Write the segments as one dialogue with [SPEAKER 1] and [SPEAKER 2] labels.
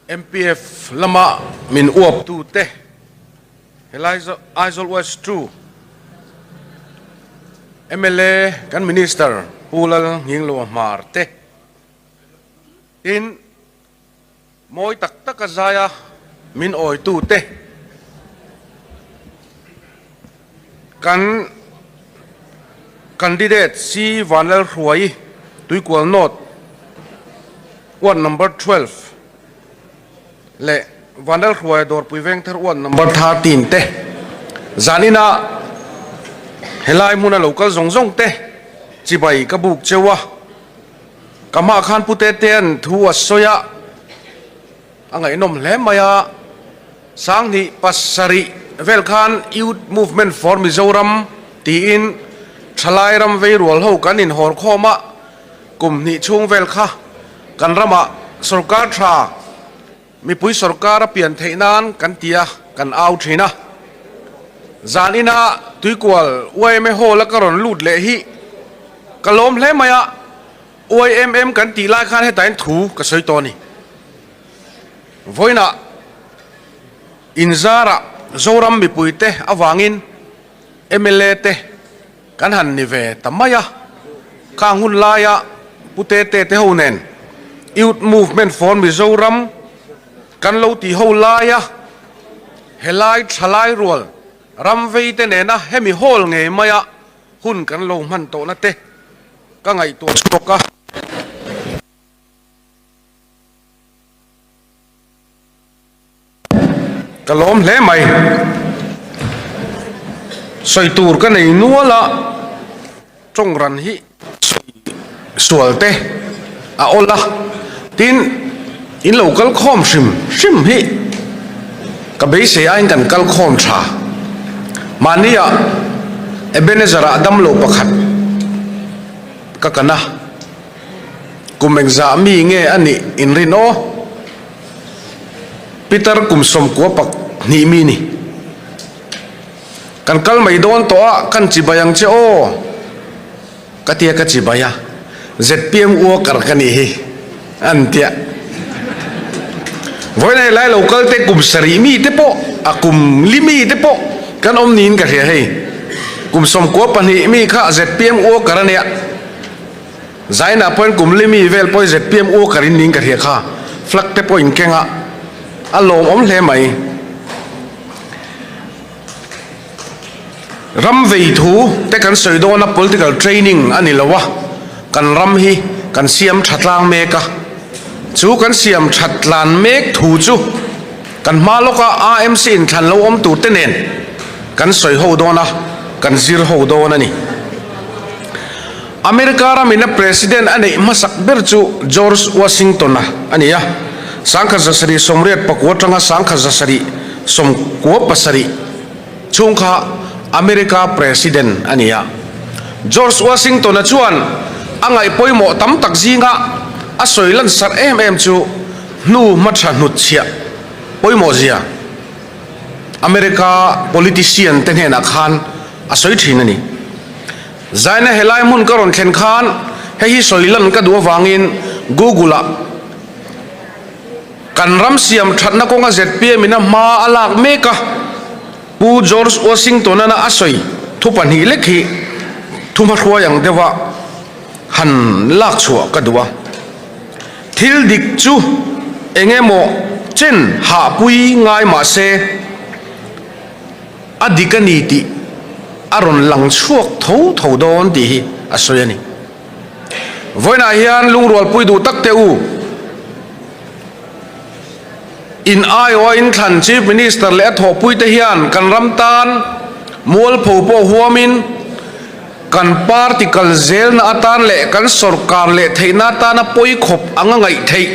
[SPEAKER 1] MPF lama min uaptute helai Aizawl West 2 mla kan Minister Pu Lal Nghingloa Hmar te tin mawi tak taka zaia min awitute kan Candidate C Vanlalhruai Tuikual North Ward Number 12 leh Vanlalhruaia Dawrpui Vengthar Ward Number 13 te zanina helai hmuna lo kal zawng zawng te chibai ka buk cheu a, ka hmaah khan Pu Tetea'n thu a sawi a, a ngaihnawm hle mai a, 2007 vel khan Youth Movement for Mizoram tiin thalai ram vei rual ho kan inhawr khawm a, Kum hnih chhung vel kha kan ramah sorkar tha mipui sorkar a pian theih nan kan ti a, kan au thin a. Zan ina Tuikual yma Hall a ka rawn lut leh hi ka lawm hle mai a, YMM kan tih lai khan hetah hian thu ka sawi tawh a ni. Vawiinah inzarah Zoram mipuite avangin mla te Kan han ni ve ta mai a, khang hun laia Pu Tete te ho nen Youth Movement for Mizoram kan lo tih ho laia helai thalai rual ram vei te nena hemi hall ngei maia hun kan lo hman tawhna te ka ngaihtuah chhuak a. Ka lawm hle mai. Sawi tur ka nei nual a, tawng ran hi sawi sual te a awl a, tin in lo kal khawm hrim hrim hi ka beisei aiin kan kal khawm tha. Mahnia Ebenezer ah damlo pakhat ka kan a, kum engzah mi nge a nih inrin aw? Peter kum 12 mi ni. Kan kal mai dawn tawh a, kan chibai ang che aw ka tia ka chibai a, zpm worker ka nih hi an tia. Vawiin helai lo kal te kum 7 mi te pawh a kum li mi te pawh kan awm niin ka hria hei. Kum 92 mi kha zpm worker a nia. Zainah pawhin kum li mi vel pawhin zpm worker in niin ka hria kha, flag te pawh in keng a, a lawmawm hle mai. Ram vei thu te kan sawi dawn a, political training a ni lo a, kan ram hi kan siam tha tlang mek a, chu kan siam that tlan mek thu chu kan hma lawka AMC inthlan lo awm tur te nen kan sawi ho dawn a, kan zir ho dawn a ni. America ramin a President a neih hmasak ber chu George Washington-a a ni a, 1789 atanga 1797 chhung kha America President a ni a. George Washington-a chuan a ngaih pawimawh tam tak zinga a sawi lansarh em em chu hnu hmatha hnutchhiah pawimawh zia America politician te hnenah khan a sawi thin a ni. Zaina helai hmun ka rawn thlen khan hei hi sawi lan ka duh avangin Google ah kan ram siam thatna kawnga zpm in a hma a lak mek a, Pu George Washington-an a sawi thu pahnih lek hi thu hmahruai ang deuha han lak chhuah ka duh a. Thil dik chu eng emaw chen hahpui ngai mah se, A dik a ni tih a rawn lang chhuak tho tho dawn tih hi a sawi a ni. Vawiinah hian lungrualpui duh tak teh u. In aiawha inthlan Chief Minister leh a thawhpuite hian kan ram tan mualpho pawh huamin kan party kal zelna atan leh kan sawrkar leh theihna atana pawi khawp anga ngaih theih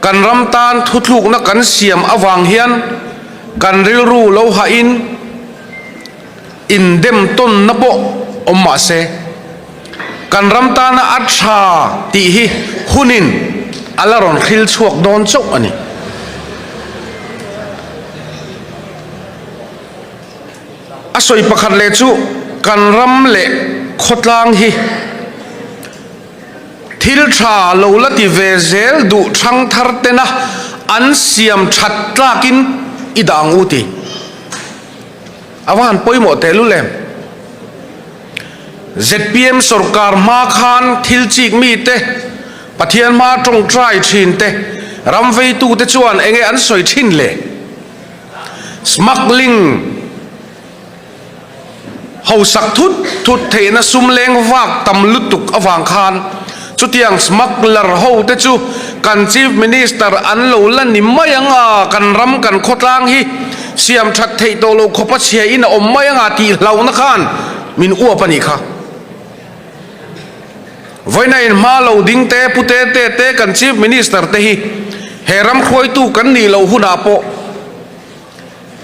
[SPEAKER 1] kan ram tan thuthlukna kan siam avang hian Kan rilru lo hahin indem tawnna pawh awm mah se, kan ram tana a tha tih hi hunin a la rawn hril chhuak dawn chauh a ni. A sawi pakhat leh chu kan ram leh khawtlang hi thil tha lo la ti ve zel duh thangthar tena. An siam that tlakin i dah ang u ti. A va han pawimawh tehlul em? Zpm sorkar hma khan thil chik mite, Pathian hma tawngtai thin te, ram veitute chuan enge an sawi thin le? Smuggling Hausak thut thut theihna sum leng vak tam lutuk avang khan chutiang smuggler ho te chu kan Chief Minister an lo la ni mai ang a, kan ram kan khawtlang hi siam that theih tawh lo khawpa chhia in a awm mai ang a tih hlauhna khan min uap a nih kha. Vawiina in hma lo ding te, pu te te te kan Chief Minister te hi he ram hruaitu kan nih loh hunah pawh,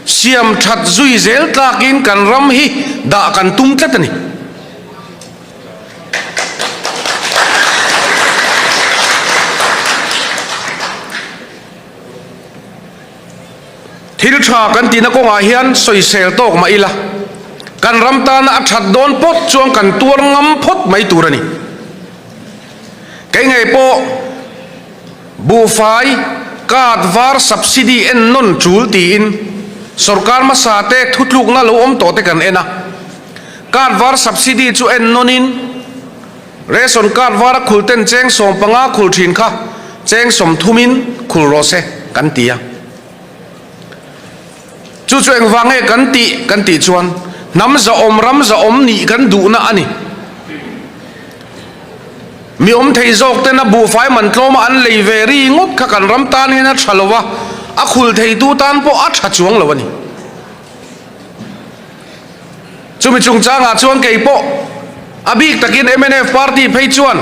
[SPEAKER 1] Siam that zui zel tlakin kan ram hi dah kan tum tlat a ni. Thil tha kan tihna kawngah hian sawisel tawk mah ila, kan ram tana a that dawn phawt chuan kan tuar ngam phawt mai tur a ni. Kei ngei pawh Buhfai, card var subsidy en nawn tul tiin sorkar hmasa te thutlukna lo awm tawh te kan en a. Card var subsidy chu en nawnin ration card vara khul ten cheng 15 khul thin kha cheng 30 in khul rawh se kan ti a. Chu chu engvang nge kan tih kan tih chuan hnam zahawm ram zahawm nih kan duhna a ni. Mi awm thei zawk ten a buhfai man tlawma an lei ve ri ngawt kha kan ram tan hian a tha lo a, a khul theitu tan pawh a tha chuang lo a ni. Chumi chungchangah chuan kei pawh a bik takin mnf party phei chuan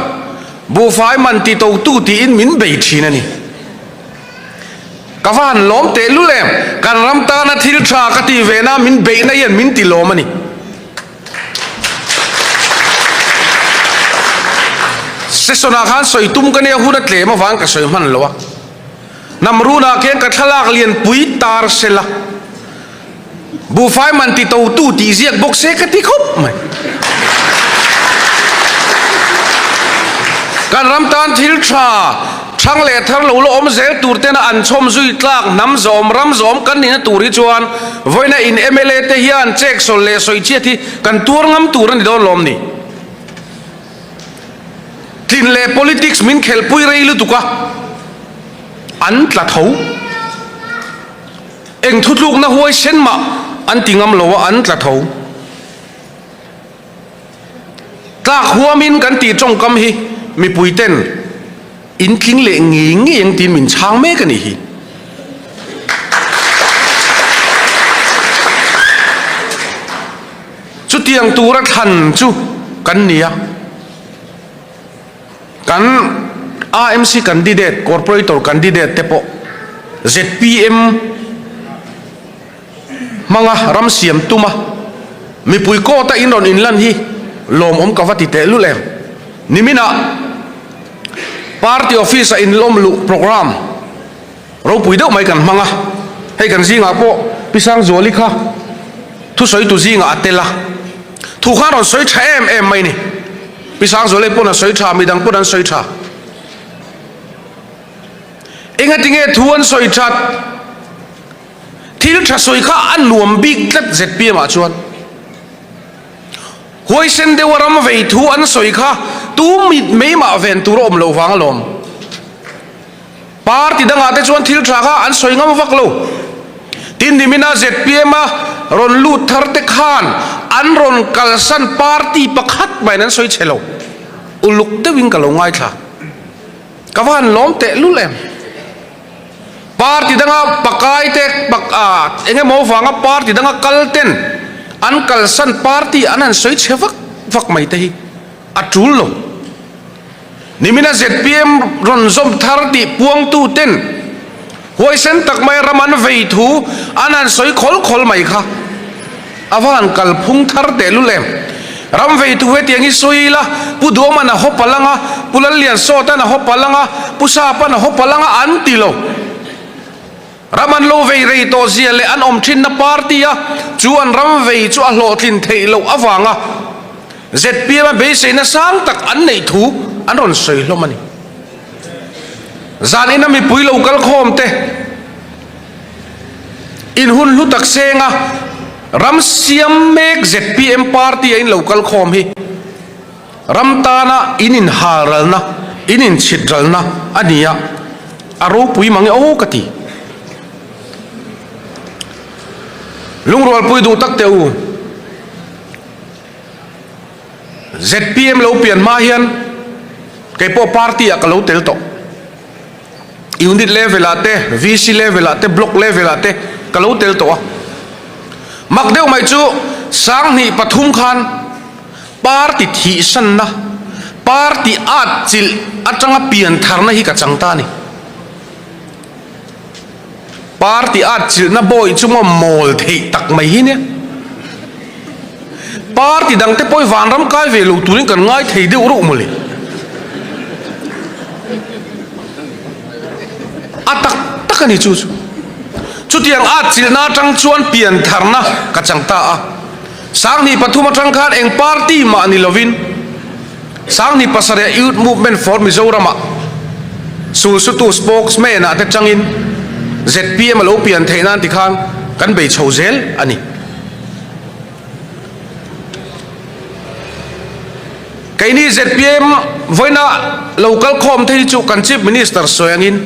[SPEAKER 1] buhfai man ti totu tiin min bei thin a ni. Ka va han lawm teh lul em, kan ram tana thil tha ka tih ve na min beihna hian min ti lawm a ni. Session ah khan sawi tum ka nia hun a tlem avang ka sawi hman lo a. Hnam runah khian ka thlalak lian pui tar sela. Buhfai man ti to tu tih ziak bawk se ka ti khawp mai. Kan ram tan thil tha, thang leh thar lo la awm zel tur tena an chhawm zui tlak hnam zawm ram zawm kan nihna tur hi chuan vawiina in mla te hian chek sawl leh sawi chiat hi kan tuar ngam tur a ni dawn lawm ni. Tlin leh politics min khelhpui rei lutuk a, an tla tho. Eng thutlukna huaisen mah an ti ngam lo a, an tla tho. Tlak huamin kan tih tawngkam hi mipui ten in tling leh ngei ngei ang tiin min chhang mek a nih hi. Chutiang tura thlan chu kan ni a. Kan AMC candidate, Corporator candidate te pawh zpm hmanga ram siam tuma mipui court-a in rawn inlan hi lawmawm ka va ti tehlul em. Niminah party office-a inlawm luh programme ropui deuh mai kan hmang a, hei kan zingah pawh Pi Sangzuali kha thusawitu zingah a tel a, thu kha a rawn sawi tha em em mai ni. Pi Sangzualei pawn a sawi tha, midang pawn an sawi tha. Engatinge thu an sawi that? Thil tha sawi kha a nuam bik tlat zpm ah chuan. Huaisen deuha ram vei thu an sawi kha tu mit mei mah ven tur a awm loh vang alawm. Party dangah te chuan thil tha kha an sawi ngam vak lo. Tin nimina zpm a rawn lut thar te khan an rawn kalsan party pakhat maiin an sawi chhe lo. Uluk deuhin ka lo ngaithla. Ka va han lawm teh lul em. Party danga pakai te pak a eng emaw vanga party danga kal ten an kalsan party an han sawi chhe vak vak mai te hi a tul lo. Nimina zpm rawn zawm thar tih puangtu ten huaisen tak mai ram an vei thu an han sawi khawl khawl mai kha a va han kalphung thar teh lul em. Ram vei thu hetiang hi sawi ila Pu Duaman a haw palh ang a, Pu Lalliansawtan a haw palh ang a, Pu Sapan a haw palh ang a an ti lo. Ram an lo vei rei tawh zia leh an awm thinna party a chu an ram vei chu a hlawhtlin theih loh avanga zpm a beiseina sang tak an neih thu an rawn sawi hlawm a ni. Zan ina mipui lo kal khawm te in hun hlu tak senga ram siam mek zpm party a in lo kal khawm hi ram tana in in hal ralna, in in chhit ralna a ni a, a ropui mang e aw ka ti. Lungrualpui duh tak teh u. Zpm lo pian hma hian kei pawh party ah ka lo tel tawh. Unit level ah te, VC level ah te, block level ah te ka lo tel tawh a. Mak deuh mai chu 2003 khan party thihsanna, party at chilh atanga pian tharna hi ka chang ta a ni. Party at chilhna bawi chu maw mawl theih tak mai hi nia. Party dang te pawh vanram kai ve lo turin kan ngai thei deuh reuh mawle. A tak tak a ni chu chu. Chutiang at chilhna atang chuan pian tharna ka chang ta a. 2003 atang khan eng party mah ni lovin 2007 Youth Movement for Mizoram ah sulsutu spokesman ah te changin zpm a lo pian theih nan tikhan kan bei chho zel a ni. Keini zpm vawiina lo kal khawm te hi chu kan Chief Minister sawi angin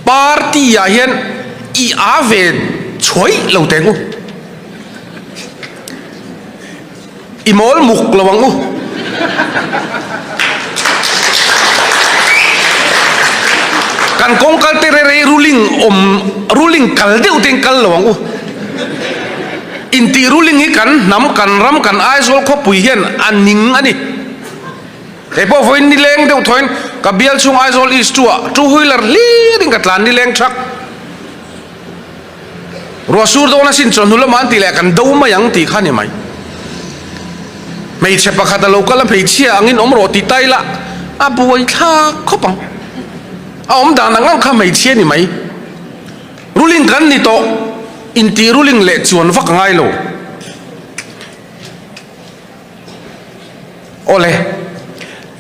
[SPEAKER 1] party ah hian i a ve chhuai lo teng u. I mawl muk lo ang u. Kan kawng kal te rere ruling awm ruling kal deuh ten kal lo ang u. Intih ruling hi kan hnam kan ram kan Aizawl khawpui hian a ning a ni. Hei pawh vawiin nileng deuh thawin ka bial chhung Aizawl East two ah two wheeler hlir in ka tlan nileng thak. Ruah sur dawn asin chawhnu lamah an tih leh kan do mai ang tih kha ni mai. Hmeichhe pakhat a lo kal a hmeichhia angin awm rawh tih ta ila a buai thlak khawp ang. A awm dan ang ang kha hmeichhia ni mai. Ruling kan ni tawh intih ruling leh chuan vak a ngai lo. Awle,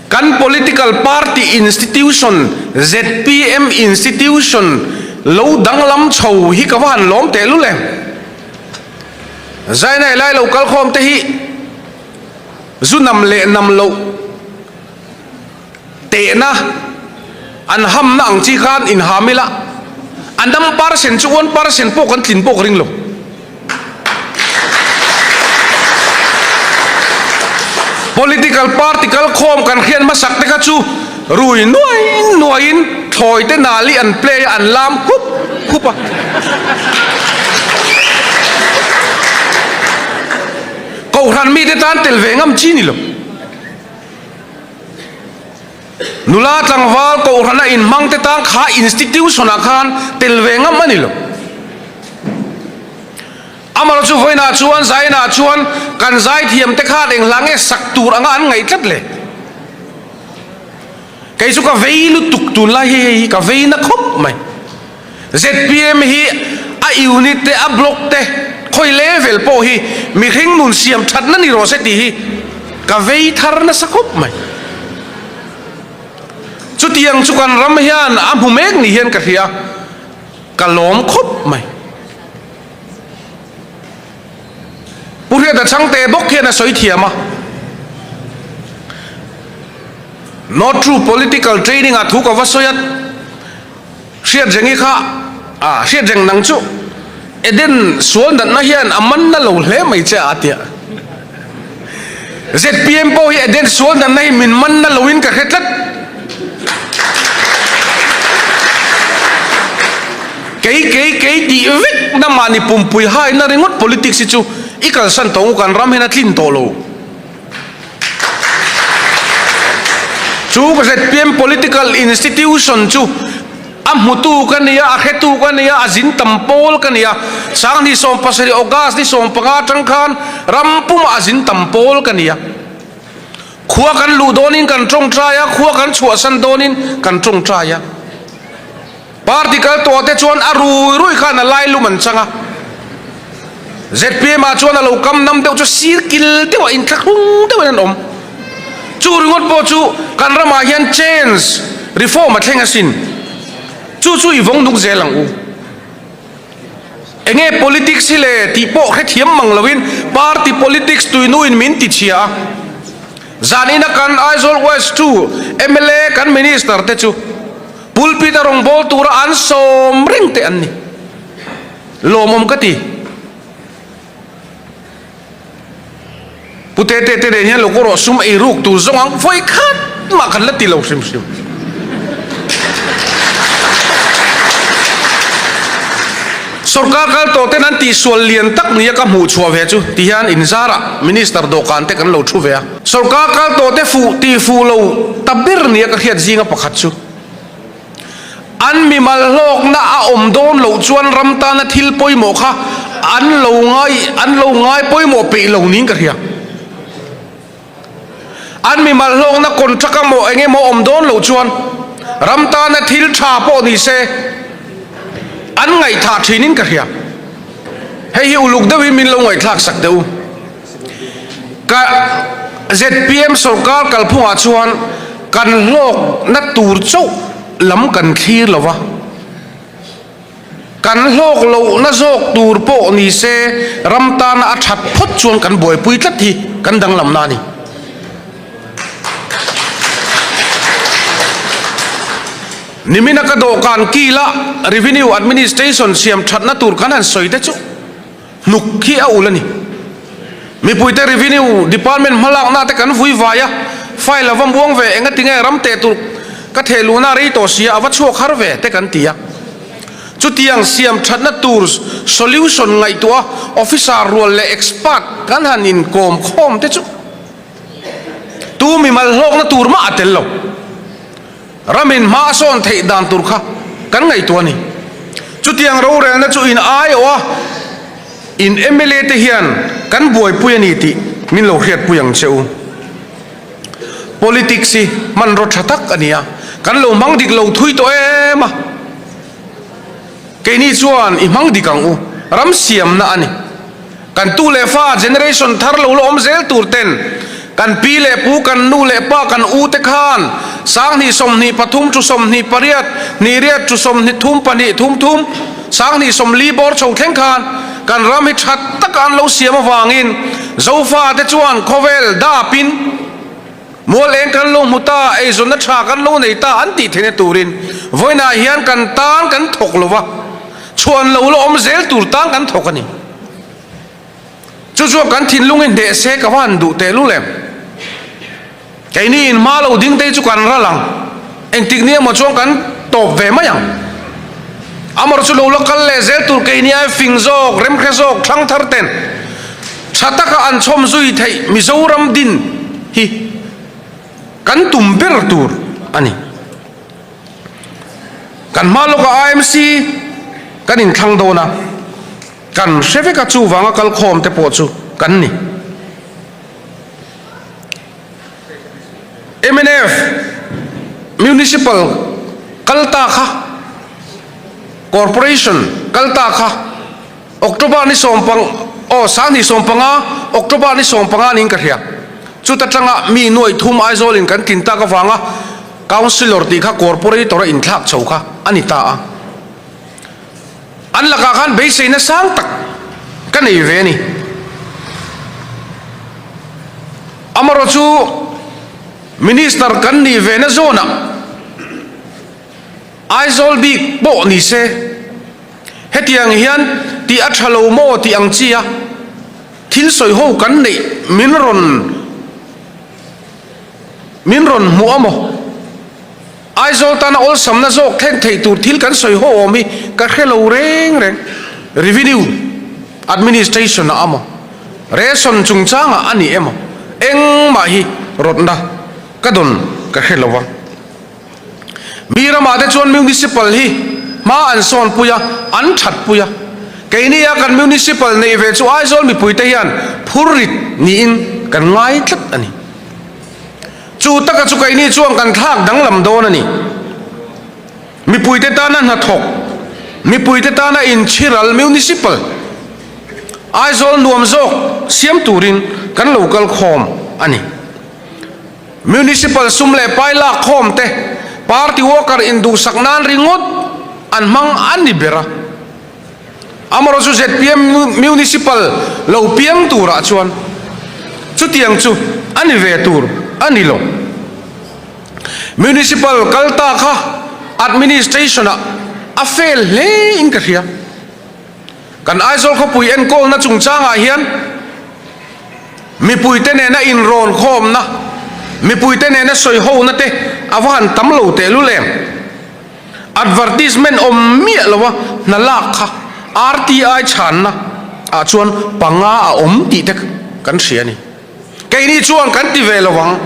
[SPEAKER 1] kan political party institution zpm institution lo danglam chho hi ka va han lawm teh lul em? Zainai lai lo kalkhawm te hi zu nam leh nam loh tehna an hamna ang chi khan inham ila, a nam percent chu 1% pawh kan tlin pawh ka ring lo. Political party kalkhawm kan hriat hmasak te kha chu rui nuai nuaiin thlawi te nali an play a, an lam khup khup a. Kohhran mite tan tel ve ngam chi ni lo. Nula tlangval kohhrana inhmang te tan kha institution ah khan tel ve ngam a ni lo. Amarawh chu vawiinah chuan zainah chuan kan zaithiam te khan eng hla nge sak tur anga an ngaih tlat le. Kei chu ka vei lutuk tunlai hi hei hi ka vei na khawp mai. Zpm hi a unit te a block te khawi level pawh hi mihring nun siam thatna ni rawh se tih hi ka vei thar nasa khawp mai. Chutiang chu kan ram hian a hmu mek ni hian ka hria, ka lawm khawp mai. Pu Hriata Chhangte bawk hian a sawi thiam a. Not true political training ah thu ka va sawi a. Hriat reng i kha a hriat reng nang chu Eden sual natna hian a man na lo hle mai che a tia. Zpm pawh hi Eden sual natna hi min man na loin ka hre tlat. Kei kei kei tih vek na mahni pumpui haina ringawt politics hi chu i kalsan tawh ngu kan ram hian a tlin tawh lo. Chu zpm political institution chu a hmutu ka nia, a hretu ka nia, a zin tam pawl ka nia. 2017 August ni 15 atang khan ram pumah a zin tam pawl ka nia. Khua kan luh dawnin kan tawngtai a, khua kan chhuahsan dawnin kan tawngtai a. Party kal tawh te chuan a rui rui khan a lai lum an chang a. Zpm ah chuan a lo kam nam deuh chu sir kil deuh a inthlahrung deuhin an awm. Chu ringawt pawh chu kan ramah hian change, reform a thleng asin. Chu chu i vawng nung zel ang u. Enge politics hi le tih pawh hrethiam mang loin party politics tuinuin min ti chhia a. Zanina kan Aizawl West tu mla kan minister te chu pulpit a rawngbâwl tura an sawm reng te an ni. Lawmawm ka ti. Pu Tete te nen hian lo kawrawh sum ei ruk tur zawng ang vawi khat mah kan la ti lo hrim hrim. Sorkar kal tawh ten an tihsual lian tak nia ka hmuh chhuah ve chu ti hian inzarah Minister dawhkan te kan lo thu ve a. Sorkar kal tawh te fuh tih fuh lo ta ber nia ka hriat zinga pakhat chu An mimal hlawkna a awm dawn loh chuan ram tana thil pawimawh kha an lo ngai an lo ngai pawimawh peih lo niin ka hria. An mimal hlawkna contract a maw eng emaw awm dawn loh chuan ram tana thil tha pawh ni se an ngaihthah thinin ka hria. Hei hi uluk deuhin min lo ngaihthlak sak deuh. Ka zpm sorkar kalphungah chuan kan hlawkna tur chauh lam kan thlir lo va, kan hlawk lohna zawk tur pawh ni se ram tana a that phawt chuan kan buaipui tlat hi kan danglamna a ni. Nimina ka dawhkan kila Revenue Administration siam thatna tur kan han sawi te chu Hnuk hi a ul a ni. Mipuite Revenue Department hmalakna te kan vui vai a, file a va muang ve, engati nge ram teh tur ka theh luhna rei tawh sia a va chhuak har ve te kan ti a. Chutiang siam thatna tur solution ngaihtuah a officer rual leh expert kan han inkawm khawm te chu tu mimal hlawkna tur mah a tel lo. Ramin hma a sawn theih dan tur kha kan ngaihtuah a ni. Chutiang rorelna chu in aiawh a, in mla te hian kan buaipui a ni tih min lo hriatpui ang che u. Politics hi hmanraw tha tak a ni a, kan lo hmang dik lo thui tawh em a. Keini chuan i hmang dik ang u, ram siamna a ni. Kan tu leh fa, generation thar lo la awm zel tur ten, kan pi leh pu, kan nu leh pa, kan u te khan 2024 tu 28 hnih riat tu 32 pahnih thum thum, 2040 bawr chho thleng khan kan ram hi tha taka an lo siam avangin Zofa te chuan khawvel dapin Mual eng kan lo hmu ta, eizawnna tha kan lo nei ta an tih theihna turin vawiinah hian kan tan kan thawk lo va, chhuan lo la awm zel tur tan kan thawk a ni. Chu chuan kan thinlung hi hneh se ka va han duh tehlul em? Keini in hma lo ding te hi chu kan ral ang, engtik ni emaw chuan kan tawp ve mai ang. Amarawh chu lo la kal leh zel tur keini ai fing zawk, remhre zawk, thangthar ten Tha taka an chhawm zui theih Mizoram din hi kan tum ber tur a ni. Kan hma lawkah IMC kan inthlang dawn a, kan hre vek a chuvanga kalkhawm te pawh chu kan ni. Mnf Municipal kal ta kha, Corporation kal ta kha, October ni sawmpang aw 2015 October ni 15 niin ka hria. Chuta tanga mi nuaih thum Aizawl in kan tlin tak avanga Councillor tih kha Corporator a inthlak chho kha a ni ta a. An lakah khan beiseina sang tak ka nei ve a ni. Amarawh chu Minister kan nih ve na zawnah Aizawl bik pawh ni se, Hetiang hian tih a tha lo maw tih ang chi a, thil sawi ho kan neih min rawn min rawn hmuh a maw? Aizawl tana awlsamna zawk thlen theih tur thil kan sawi ho awm hi ka hre lo reng reng. Revenue Administration ah a maw? Ration chungchangah a ni emaw? Engmah hi rawtna ka dawn ka hre lo a. Mi ramah te chuan Municipal hi hma an sawnpui a, an thatpui a. Keini a kan Municipal neih ve chu Aizawl mipuite hian phurrit niin kan ngai tlat a ni. Chu taka chu keini chuan kan thlak danglam dawn a ni. Mipuite tana hnathawk, mipuite tana inchhiral Municipal Aizawl nuam zawk siam turin kan lo kal khawm a ni. Municipal sum leh pai lak khawm te, party worker induhsak nan ringawt. an hmang a ni ber a. Amaherawhchu zpm Municipal lo piang turah chuan chutiang chu a ni ve tur a ni lo. Municipal kal ta kha administration-ah a fail hle in ka hria. Kan Aizawl khawpui enkawlna chungchangah hian mipuite nena inrawn khawmna, mipuite nena sawihona te a va han tam lo tehlul em? Advertisement awm miah lo a hna lak kha RTI chhanna ah chuan panga a awm tih te kan hria a ni. Keini chuan kan ti ve lo ang.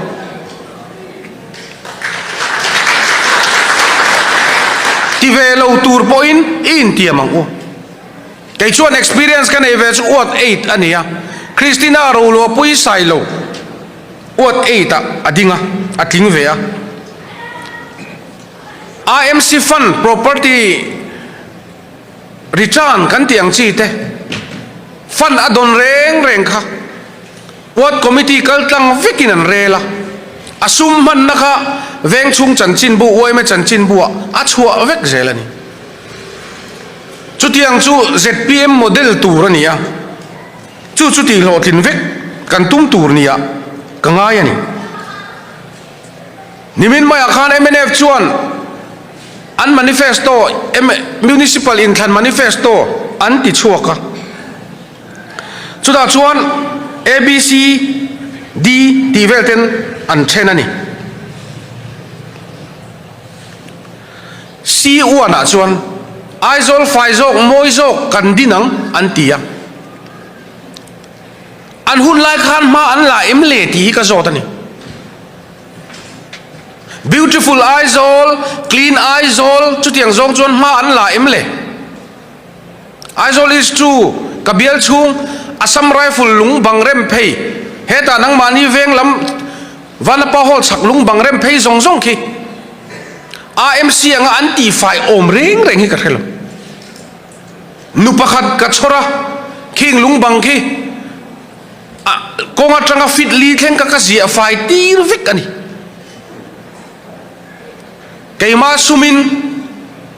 [SPEAKER 1] Ti ve lo tur pawhin i intiam ang u. Kei chuan experience ka nei ve chu Ward 8 a ni a, Christina Roluapui Sailo Ward 8 ah a ding a, a tling ve a. AMC Fund Property Return kan tih ang chi te Fund a dawn reng reng kha Ward Committee kal tlang vekin an rel a, a sum hmanna kha vengchhung chanchinbu yma chanchinbu ah a chhuah vek zel a ni. Chutiang chu zpm model tur a ni a, chu chu tih hlawhtlin vek kan tum tur nia ka ngai a ni. Nimin maiah khan mnf chuan an manifesto, Municipal inthlan manifesto an ti chhuak a. Chutah chuan A, B, C, D tih vel ten an then a ni. C uanah chuan Aizawl fai zawk mawi zawk kan din ang an ti a. An hun lai khan hma an la em le tih hi ka zawt a ni. Beautiful Aizawl, Clean Aizawl chutiang zawng chuan hma an la em le? Aizawl East chu ka bial chhung Assam Rifle lung bang rem phei hetah nangmahni veng lam Vanapa Hall chhak lung bang rem phei zawng zawng khi AMC anga an tihfai awm reng reng hi ka hre lo. Nu pakhat ka chhawr a, khing lung bang khi a kawng atanga fit li thleng ka ka ziah fai tir vek a ni. Keimah sumin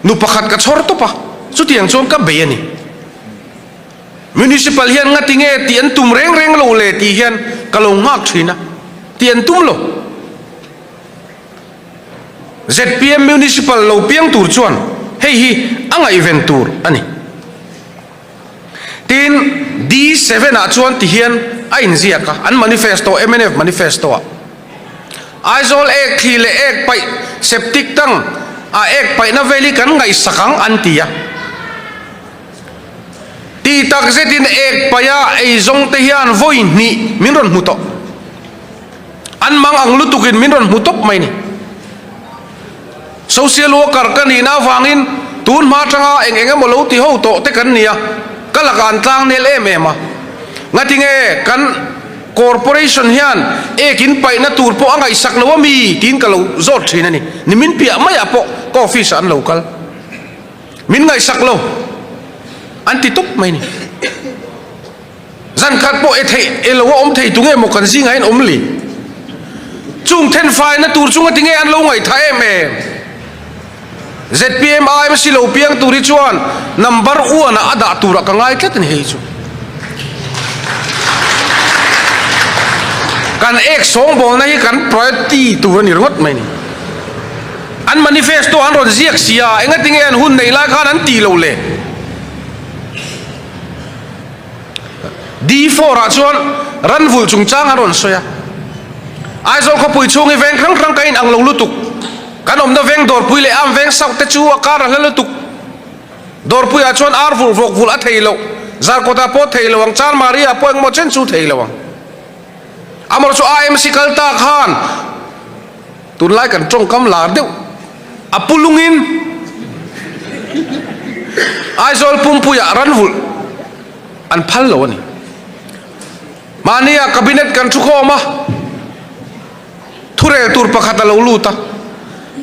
[SPEAKER 1] nu pakhat ka chhawr tawp a, chutiang chuan ka bei a ni. Municipal hian ngati nge tih an tum reng reng lo le tih hian ka lo nghak thin a, tih an tum lo. Zpm Municipal lo piang tur chuan hei hi a ngaihven tur a ni. Tin, D7 ah chuan ti hian a inziak a, an manifesto, mnf manifesto ah. Aizawl ek thli leh ek paih septic tank ah ek paihna vel hi kan ngaihsak ang an ti a. Ti tak zetin ek paiha eizawng te hian vawi hnih min rawn hmu tawh. An mang ang lutukin min rawn hmu tawp mai ni. Social worker ka nihna avangin tun hma atanga eng eng emaw lo ti ho tawh te kan ni a, ka lakah an tlang nel em em a. Ngatinge kan corporation hian ek in paihna tur pawh a ngaihsak lo ami tiin ka lo zawt thin a ni. Nimin piah maiah pawh ka office ah an lo kal. Min ngaihsak lo an ti tawp mai ni. Zan khat pawh e theih e lo a awm thei tunge maw kan zingah hian awm li? Chung thenfaina tur chunga tinge an lo ngaihthah em em? Zpm AMC lo piang tur hi chuan number one ah a dah turah ka ngai tlat a ni hei chu. Kan ek sawngbawlna hi kan priority tur a ni ringawt mai ni. An manifesto an rawn ziak sia, engatinge an hun neih lai khan an tih loh le? D4 ah chuan ranvulh chungchang an rawn sawi a, Aizawl khawpui chhung hi veng hrang hrang ka inang lo lutuk, kan awmna veng Dawrpui leh Am veng South te chu a kar a hla lutuk, Dawrpui ah chuan ar vulh vawk vulh a thei loh, Zarkawt ah pawh thei lo ang, Chanmari ah pawh engmaw chen chu thei lo ang. Amaherawhchu chu AMC kal ta khan tunlai kan tawngkam lar deuh a pu lungin Aizawl pumpuiah ranvulh an phal lo a ni. Mahnia cabinet kan thu khawm a, thurel tur pakhat a lo lut a.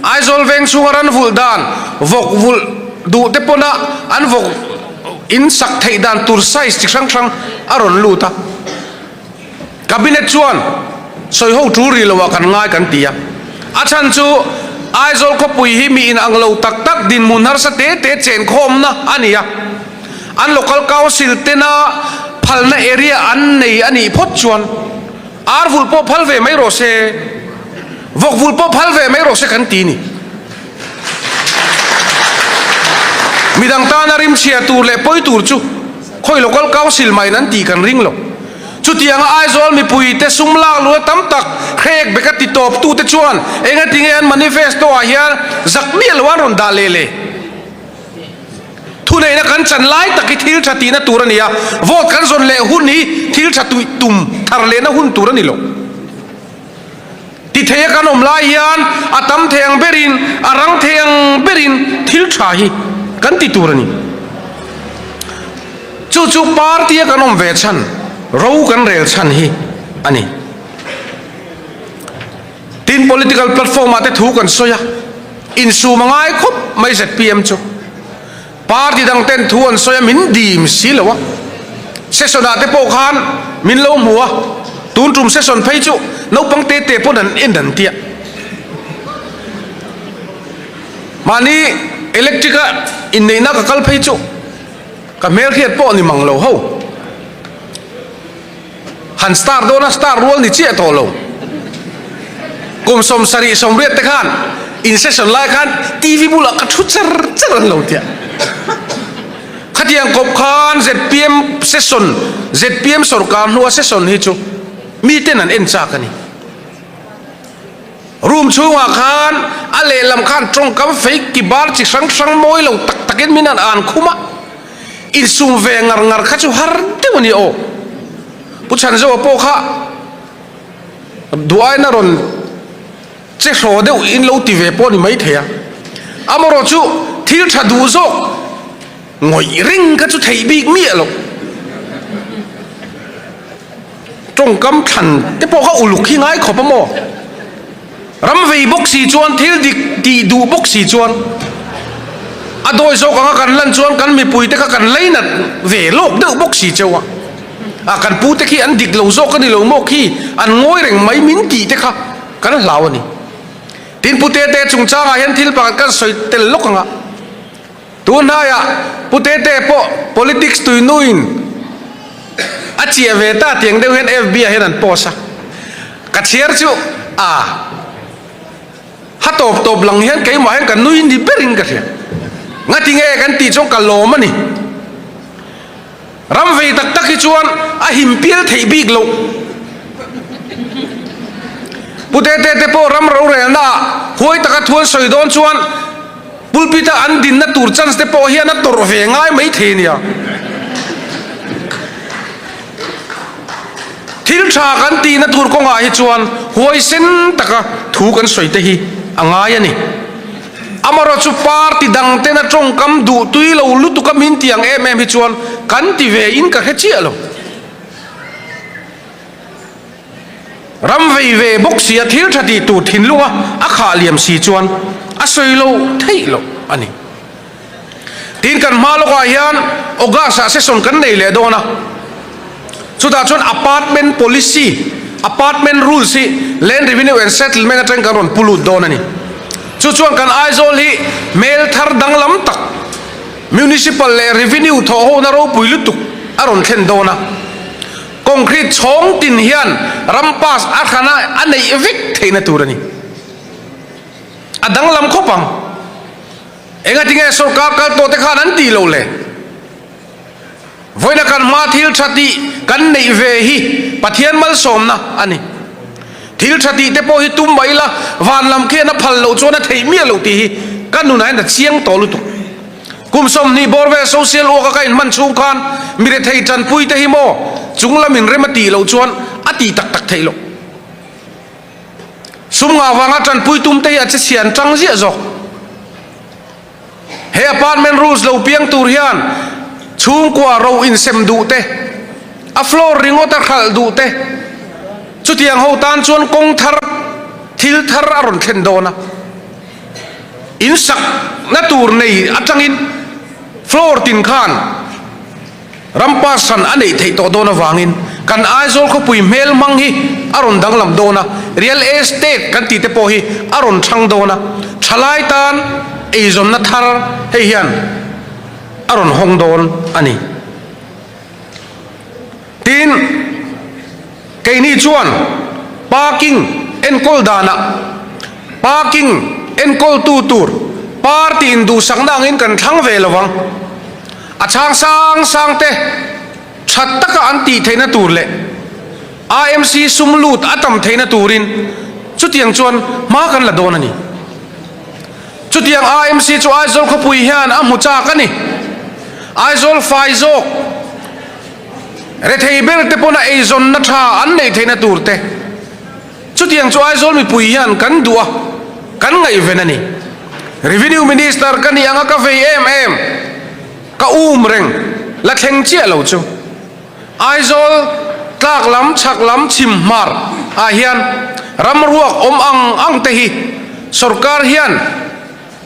[SPEAKER 1] Aizawl veng chhunga ranvulh dan vawk vulh duh te pawna an vawk in sak theih dan tur size chi hrang hrang a rawn lut a. Cabinet chuan sawiho tul rih loah kan ngai kan ti a, a chhan chu. Aizawl khawpui hi mi inang lo tak tak dinhmun harsa te te chenkhawmna a ni a, an local council tena phalna area an nei a nih phawt chuan ar vulh pawh phal ve mai rawh se, vawk vulh pawh phal ve mai rawh se kan ti ni. Midang tana rimchhia tur leh pawi tur chu khawi local council mahin an tih kan ring lo. Chutianga Aizawl mipuite sum lak luhna tam tak hrek beka ti tawptute chuan engatinge an manifesto ah hian zak miah lo an rawn dah leh le? Thuneihna kan chan lai tak hi thil tha tihna tur a ni a, vote kan zawn leh hun hi thil tha tuih tum thar lehna hun tur a ni lo. Ti theia kan awm lai hian a tam thei ang berin, a rang thei ang berin thil tha hi kan ti tur a ni. Chu chu party a kan awm ve chhan, ro kan rel chhan hi a ni. Tin, political platform ah te thu kan sawi a, insum a ngai khawp mai zpm chu. Party dang ten thu an sawi a, min dim si lo a. Session ah te pawh khan min lo hmu a, tun tum session phei chu naupang te te pawn an en an tia. Mahni electric a inneihna ka kal phei chu ka hmelhriat pawh ni mang lo ho. Han star dawn a star rual ni chiah tawh lo. Kum 78 80 te khan in session lai khan TV bulah ka thu cher cher an lo tia. Khatiang kawp khan zpm session zpm sorkar hnua session hi chu mi ten an en chak a ni. Room chhungah khan a lehlam khan tawngkam fei kibar chi hrang hrang mawi lo tak takin min han an khum a. Insum ve ngar ngar kha chu har deuh a ni aw. Pu Chhanzoa pawh kha duaina rawn che hraw deuh in lo ti ve pawh a ni maithei a. Amarawh chu thil tha duh zawk ngawih reng kha chu theih bik miah loh. Tawngkam thlan te pawh kha uluk hi ngai khawp a maw? Ram vei bawk si chuan thil dik tih duh bawk si chuan a dawi zawk anga kan lan chuan kan mipui te kha kan leinat ve lawk deuh bawk si cheu a, a kan pu te khi an dik lo zawk a ni lo maw khi an ngawi reng mai min tih te kha kan hlau a ni. Tin Pu Tete chungchangah hian thil pakhat kan sawi tel lawk anga. Tun hnaiah Pu Tete pawh politics tuinuin a chiah ve ta tiang deuh hian FB ah hian an post a, ka chhiar chu a ha tawp tawp lang hian keimah hian ka nui ni berin ka hria. Ngati nge kan tih chuan ka lawm a ni. Ram vei tak tak hi chuan a him pial theih bik loh. Pu Tete te pawh ram rorelna ah huai taka thu an sawi dawn chuan Pulpit a an dinna tur chance te pawh hian a tawrh ve ngai mai thei nia. Thil tha kan tihna tur kawngah hi chuan huaisen taka thu kan sawi te hi a ngai a ni. Amarawh chu party dang tena tawngkam duh tui lo lutuk a min ti ang em em hi chuan kan ti ve in ka hre chiah lo. Ram vei ve bawk si a thil tha tih tur thinlunga a khah liam si chuan a sawi lo theih loh a ni. Tin kan hma lawkah hian August ah session kan nei leh dawn a, chutah chuan apartment policy, apartment rules hi Land Revenue and Settlement atangin kan rawn pu lut dawn a ni. Chu chuan kan Aizawl hi hmel thar danglam tak, Municipal leh Revenue thawhhona ropui lutuk a rawn thlen dawn a. Concrete chhawng tin hian ram pass a hrana a neih vek theihna tur a ni. A danglam khawp ang. Engatinge sorkar kal tawh te khan an tih loh le? Vawiina kan hma thil tha tih kan neih ve hi Pathian malsawmna a ni. Thil tha tih te pawh hi tum mah ila van lam khian a phal loh chuan a theih miah loh tih hi ka nunah hian a chiang tawh lutuk. Kum 20 bawr vel social work a ka inhman chhung khan mi rethei tanpui te hi maw chung lam in rem a tih loh chuan a tih tak tak theih loh. Sum ngah vanga tanpui tum te hi a che chhian tang ziah zawk. He apartment rules lo piang tur hian chhungkua ro insem duh te, a floor ringawt a hralh duh te, chutiang ho tan chuan kawng thar, thil thar a rawn thlen dawn a. In sakna tur nei atangin floor tin khan ram pass hran a neih theih tawh dawn avangin kan Aizawl khawpui hmel hmang hi a rawn danglam dawn a, real estate kan tih te pawh hi a rawn thang dawn a. Thalai tan eizawnna thar hei hian a rawn hawng dawn a ni. Tin, keini chuan parking enkawl danah parking enkawltu tur party induhsakna angin kan thlang ve lo vang. A chhang sang sang te tha taka an tih theihna tur leh AMC sum lut a tam theihna turin chutiang chuan hma kan la dawn a ni. Chutiang AMC chu Aizawl khawpui hian a hmu chak a ni. Aizawl fai zawk, rethei ber te pawna eizawnna tha an neih theihna tur te, chutiang chu Aizawl mipui hian kan duh a, kan ngaihven a ni. Revenue Minister ka nih anga ka vei em em, ka um reng la thleng chiah lo chu. Aizawl tlak lam, chhak lam, chhim hmar ah hian ram ruak awm ang ang te hi sorkar hian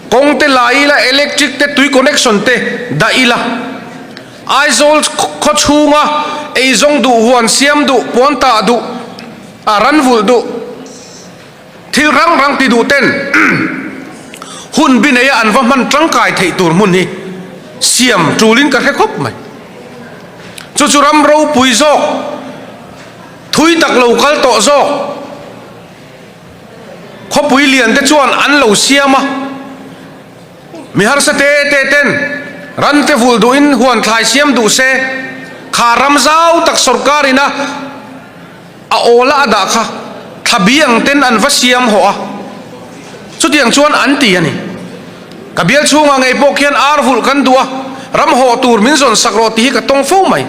[SPEAKER 1] kawng te la ila, electric te, tui connection te dah ila, Aizawl khaw chhunga eizawng duh, huan siam duh, puan tah duh, a ran vulh duh, thil rang rang ti duh ten hun bi neia an va hman tangkai theih tur hmun hi siam tulin ka hre khawp mai. Chu chu ram ropui zawk, thui tak lo kal tawh zawk, khawpui lian te chuan an lo siam a, mi harsa te te ten ran te vulh duhin huan thlai siam duh se, kha ram zau tak sorkar ina a awla a dah kha thla bi ang ten an va siam hawh a, chutiang chuan an ti a ni. Ka bial chhungah ngei pawh khian ar vulh kan duh a, ram hawh tur min zawn sak rawh tih hi ka tawng fo mai.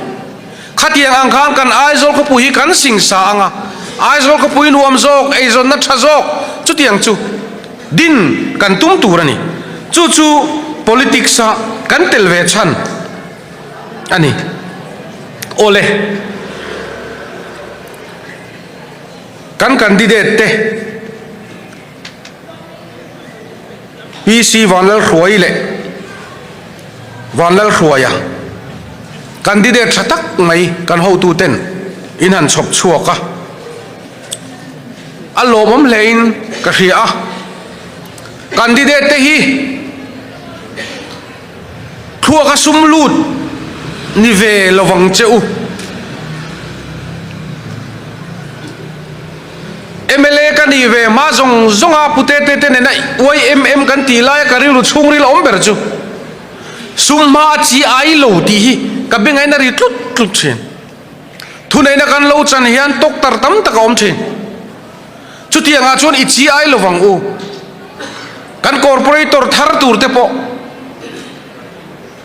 [SPEAKER 1] Khatiang ang khan kan Aizawl khawpui hi kan sing sa ang a, Aizawl khawpui nuam zawk, eizawnna tha zawk chutiang chu din kan tum tur a ni. Chu chu politics a kan tel ve chhan a ni. Awle. Kan candidate te PC Vanlalhruai leh Vanlalhruaia candidate tha tak mai kan hotu ten in han chhawp chhuak a, a lawmawm hle in ka hria a, candidate te hi Thluak a sum lut ni ve lovang che u. Mla ka nih ve hma zawng zawng a pute te te nena YMM kan tih laia ka rilru chhungril awm ber chu sum hma a chi ai lo tih hi ka bengain a ri tlut tlut thin. Thuneihna kan lo chan hian tawktar tam tak a awm thin. Chutiangah chuan i chi ai lovang u. Kan corporator thar tur te pawh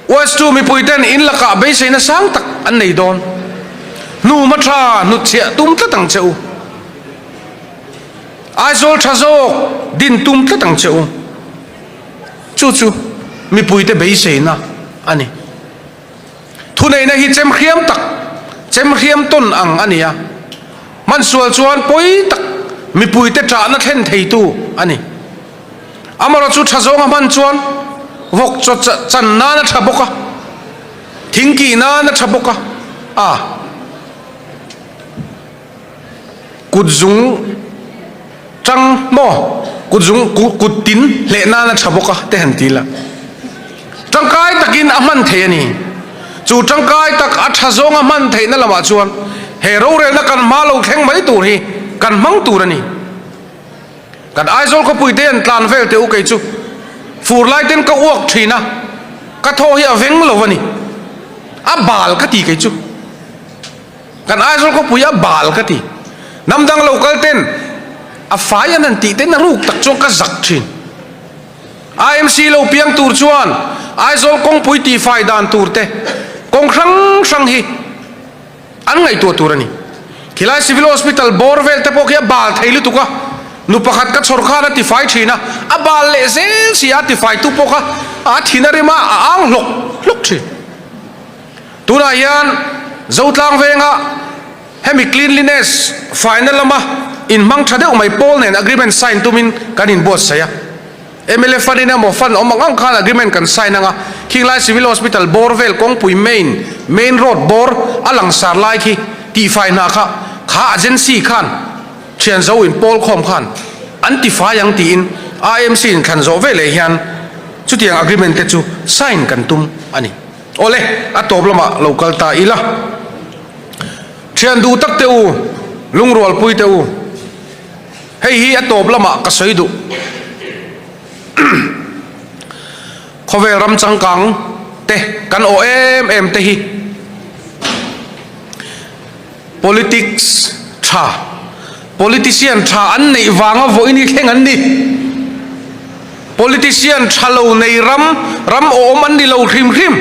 [SPEAKER 1] West-tu mipui ten in lakah beiseina sang tak an nei dawn. Hnu hma tha hnutchhiah tum tlat ang che u. Aizawl tha zawk din tum tlat ang che u. Chu chu mipuite beiseina a ni. Thuneihna hi chemhriam tak, chemhriam tawn ang a ni a, hmansual chuan pawi tak mipuite ṭahna thlen theitu a ni. Amarawh chu ṭha zawnga hman chuan vawk chaw chan nan a ṭha bawk a, thing kih nan a ṭha bawk a, a kut zung ṭang maw kut zung kut tin hleh nan a ṭha bawk a te han ti la. Ṭangkai takin a hman thei a ni. Chu ṭangkai tak a ṭha zawnga hman theihna lamah chuan he rorelna kan hma lo thleng mai tur hi kan hmang tur a ni. Kan Aizawl khawpui te an tlan vel teh u kei chu fur lai ten ka uak thin a, ka thaw hi a veng lo a ni. A bal ka ti kei chu. Kan Aizawl khawpui a bal ka ti. Hnam dang lo kal ten a fai an han tih ten a ruk tak chuan ka zak thin. IMC lo piang tur chuan Aizawl kawngpui tihfai dan tur te kawng hrang hrang hi an ngaihtuah tur a ni. Khilai Civil Hospital bawr vel te pawh khi a bal thei lutuk a, nu pakhat ka chhawr khan a tifai thin a, a bal leh zel si a, a tifaitu pawh kha a thin a rim a, a ang hlawk hlawk thin. Tunah hian Zotlang venga hemi cleanliness faina lama inhmang tha deuh mai pawl nen agreement sign tumin kan inbuatsaih a. Mla fund in emaw fund awm ang ang khan agreement kan sign anga khinglai Civil Hospital bawr vel kawngpui main main road bawr a langsar lai khi tihfai hna kha kha agency khan thian zo in pawl khawm khan an tifai ang tiin. IMC in thlan zawh ve leh hian chutiang agreement te chu sign kan tum a ni. Awle, a tawp lamah lo kal ta ila. Thian duh tak te u, lungrualpui te u, hei hi a tawp lamah ka sawi duh. Khawvel ram changkang te kan awh em em te hi politics tha, politician tha an neih vanga vawiin hi thleng an ni. Politician tha lo nei ram, ram awm an ni lo hrim hrim.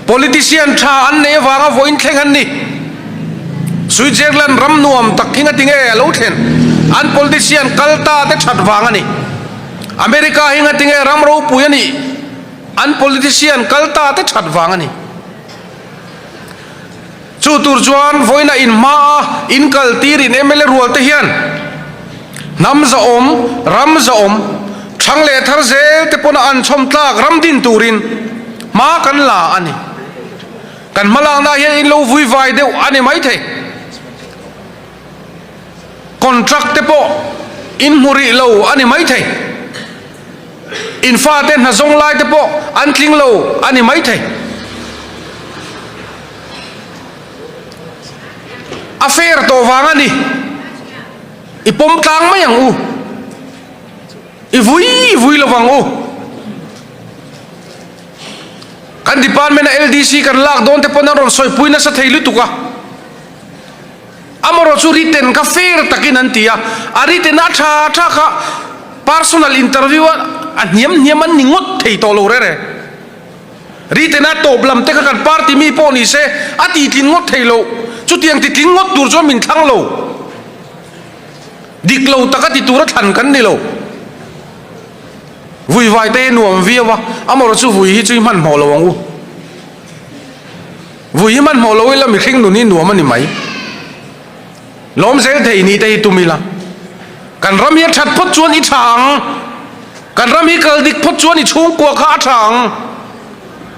[SPEAKER 1] Politician tha an neih avanga vawiin thleng an ni. Switzerland ram nuam tak hi ngatinge a lo thlen? An politician kal ta te that vang a ni. America hi ngatinge ram ropui a nih? An politician kal ta te that vang a ni. Chu tur chuan vawiina in hma a in kal tir in mla rual te hian hnam zahawm, ram zahawm, thang leh thar zel te pawna an chhawm tlak ram din turin hma kan la a ni. Kan hmalakna hian in lo vui vai deuh a ni maithei. Contract te pawh in hmu rih lo a ni maithei. In fate hna zawng lai te pawh an tling lo a ni maithei. A fair tawh vang a ni. I pawm tlang mai ang u. I vui i vui lo vang u. Kan department a LDC kan lak dawn te pawn an rawn sawipui nasa thei lutuk a. Amarawh chu written kha fair takin an ti a, a written a tha tha kha personal interview a a hniam hniam an ni ngawt thei tawh lo rere. Written a tawp lam te kha kan party mi pawh ni se a titlin ngawt thei lo, chutiang titling ngawt tur chuan min thlang lo. Dik lo taka ti tura thlan kan ni lo. Vui vai te hi nuam viau a, amarawh chu vui hi chu i hmanhmawh lo ang u. Vui hi hmanhmawh lo ila mihring nun hi nuam a ni mai. Lawm zel thei nih te hi tum ila. Kan ram hi a that phawt chuan i tha ang. Kan ram hi kal dik phawt chuan i chhungkua kha a tha ang.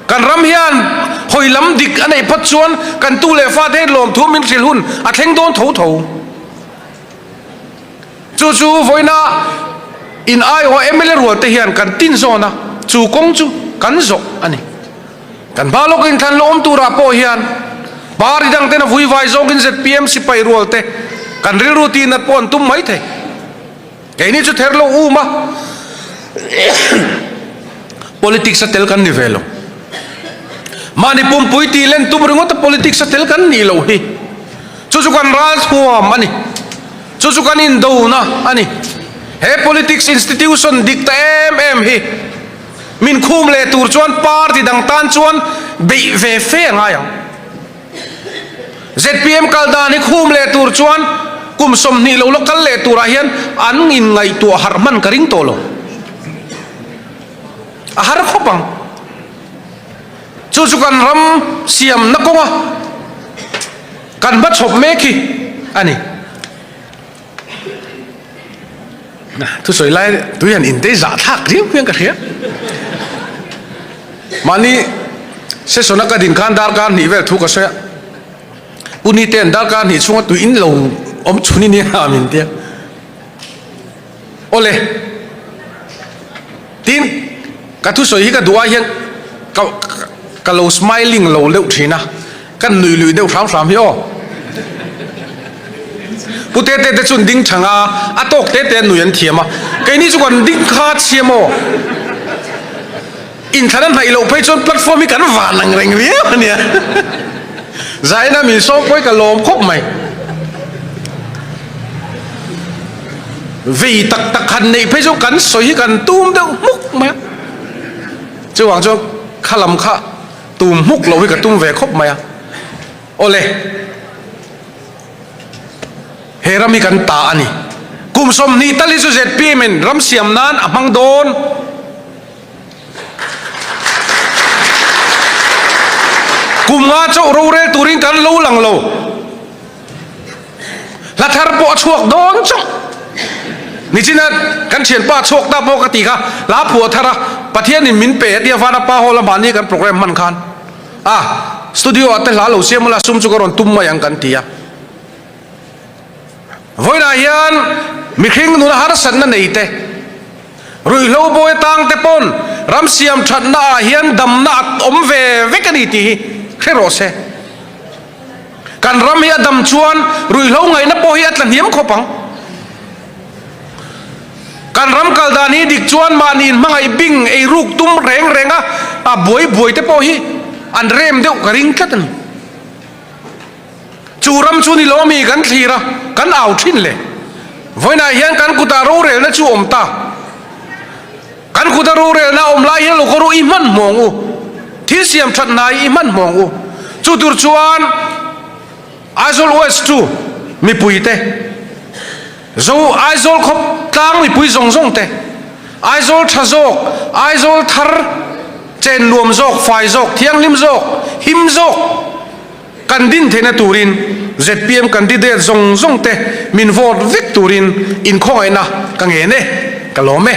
[SPEAKER 1] Kan ram hian hawi lam dik a neih phawt chuan kan tu leh fate hian lawmthu min hrilh hun a thleng dawn tho tho. Chu chu vawiina in aiawha mla rual te hian kan tin zawn a, chu kawng chu kan zawh a ni. Kan hma lawk inthlan la awm turah pawh hian party dang ten a vui vai zawngin zpm sipai rual te kan rilru tih nat pawh an tum mai thei. Keini chu ther lo um a, politics a tel kan ni ve lo. Mahni pumpui tih len tum ringawt a politics a tel kan nih loh hi. Chu chu kan ralthuam a ni. Chu chu kan indona a ni. He politics institution dik ta em em hi min khum leh tur chuan party dang tan chuan beih ve fe a ngai ang. Zpm kal dan hi khum leh tur chuan kum 20 lo la kal leh turah hian an inngaihtuah harh hman ka ring tawh lo. A har khawp ang. Chu chu kan ram siamna kawnga kan hmachhawp mek hi a ni. Thusawi lai tui han intei zah thlak riau hian ka hria. Mahni session a ka din khan darkar hnih vel thu ka sawi a, Pu Nitea'n darkar hnih chhunga tui in lo awm chhun i nia min tia. Awle, tin ka thusawi hi ka duh ai hian ka ka lo smiling lo deuh thin a, ka nuih luih deuh hram hram hi aw. Pu Tete te chuan ding thang a, a tawk te te nui an thiam a, keini chu kan ding kha chhiam aw. Inthlan a hnaih loh phei chuan platform hi kan van ang reng viau a nia. Zaina min sawm pawh hi ka lawm khawp mai. Vei tak tak han neih phei chuan kan sawi hi kan tum deuh hmuk mai a. Chuvang chuan kha lam kha tum hmuk loh hi ka tum ve khawp mai a. Awle. He ram hi kan ta a ni. Kum 20 tal hi chu zpm in ram siam nan a hmang dawn. Kum nga chauh rorel turin kan lo lang lo. Hla thar pawh a chhuak dawn chauh. Nichina kan thianpa chhuak ta pawh ka ti kha, hla phuah thar a, Pathianin min pe a tia Vanapa Hall a mahni kan program hman khan a studio ah te hla lo siam ula sum chu ka rawn tum mai ang kan ti a. Vawiinah hian mihring nuna harsatna nei te. Ruihhlo bawi atang te pawn ram siam thatna ah hian damna a awm ve vek a ni tih hi hre rawh se. Kan ram hi a dam chuan ruihhlo ngaihna pawh hi a tla hniam khawp ang. Kan ram kal dan hi dik chuan mahni inhmangaih bing ei ruk tum reng reng a, a buai buai te pawh hi an rem deuh ka ring tlat a ni. Chu ram chu ni lo mi kan thlir a, kan au thin le. Vawiinah hian kan kutah rorelna chu awm ta. Kan kuta rorelna awm lai hian lo ka ru i hman hmawng u. Thil siam that hna hi i hman hmawng u. Chu tur chuan Aizawl West chu mipuite, Zo Aizawl khawp tlang mipui zawng zawng te, Aizawl tha zawk, Aizawl thar chen nuam zawk, fai zawk, thianghlim zawk, him zawk kan din theihna turin zpm candidate zawng zawng te min vote vek turin inkhawngaihna ka ngen e, ka lawm e.